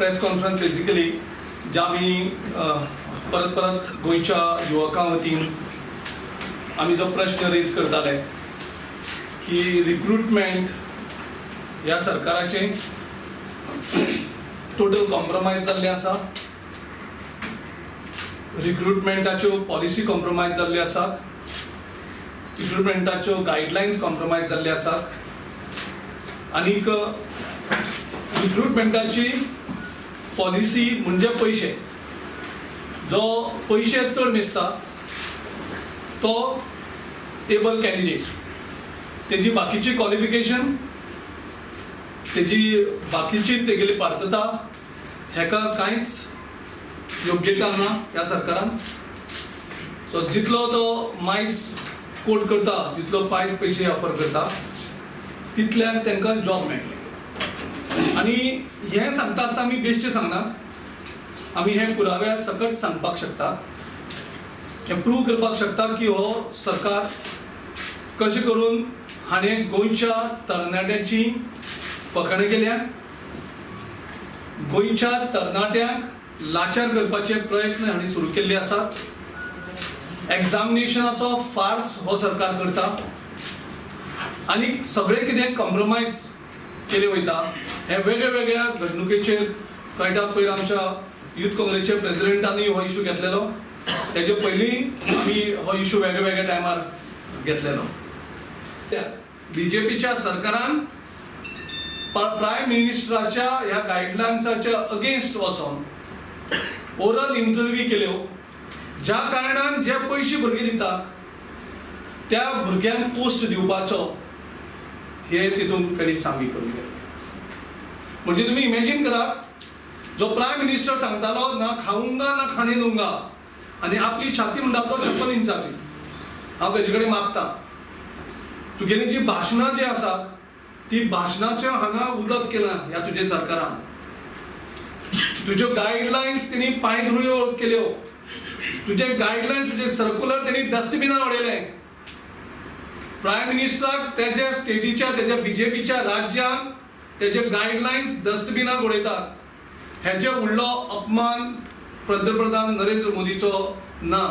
Press conference basically ज्या आमी परत परत गोंयच्या युवकां वतीन आमी जो प्रश्न रेज करताले की रिक्रुटमेंट ह्या सरकाराचें टोटल कॉम्प्रोमायज जाल्लें आसा, रिक्रुटमेंटाच्यो पॉलिसी कॉम्प्रोमायज जाल्ल्यो आसात, रिक्रुटमेंटाच्यो गायडलायन्स कॉम्प्रोमायज जाल्ल्यो आसात आनीक रिक्रुटमेंटाची पॉलिसी म्हणजे पयशे, जो पयशे चड मेजता तो एबल कॅन्डिडेट, तेजी बाकीची क्वॉलिफिकेशन, तेजी बाकीची तेगेली पात्रता हेका कांयच योग्यता ना ह्या सरकारान. सो जितलो तो मायस कोट करता, जितलो पायस पयशे ऑफर करता तितल्याक तांकां जॉब मेळटले. आनी हें सांगता आसतना आमी बेश्टें सांगना, आमी हे पुराव्या सकट सांगपाक शकता, हें प्रूव करपाक शकता की हो सरकार कशें करून हाणें गोंयच्या तरणाट्यांची फकाणां केल्या, गोंयच्या तरणाट्यांक लाचार करपाचे प्रयत्न हांणी सुरू केल्ले आसात. एग्जामिनेशनाचो फार्स हो सरकार करता आनी सगळें कितें कॉम्प्रोमायज केले वयता. हे वेगळ्या वेगळ्या घडणुकेचेर कळटा. पयर आमच्या युथ काँग्रेसच्या प्रेजिडेंटांनी हो इशू घेतलेलो, तेजे पयलीं आमी हो इशू वेगळ्या वेगळ्या टायमार घेतलेलो. बीजेपीच्या सरकारान प्रायम मिनिस्टराच्या ह्या गायडलायन्साच्या अगेन्स्ट वचोन ओरल इंटरव्यू केल्यो, ज्या कारणान जे पयशे भुरगे दितात त्या भुरग्यांक पोस्ट दिवपाचो हे तितून तांणी सामी करून घेतले. म्हणजे तुमी इमॅजीन करात, जो प्रायम मिनिस्टर सांगतालो ना खाऊंगा ना खाने दूंगा, आनी आपली छाती म्हणटा तो 56 इंचाची, हांव तेजे कडेन मागता, तुगेली जी भाशणां जी आसात ती भाशणाचें हांगा उदक केलां ह्या तुजे सरकारान. तुज्यो गायडलायन्स तेणी पांयधुळ्यो केल्यो, तुजे गायडलायन्स तुजे सर्कुलर तेणी डस्टबिनान उडयले. प्रायम मिनिस्टराक तेज्या स्टेटीच्या तेज्या बीजेपीच्या राज्यान तेजे गायडलायन्स डस्टबिनाक उडयतात. हेजे व्हडलो अपमान पंतप्रधान नरेंद्र मोदीचो ना.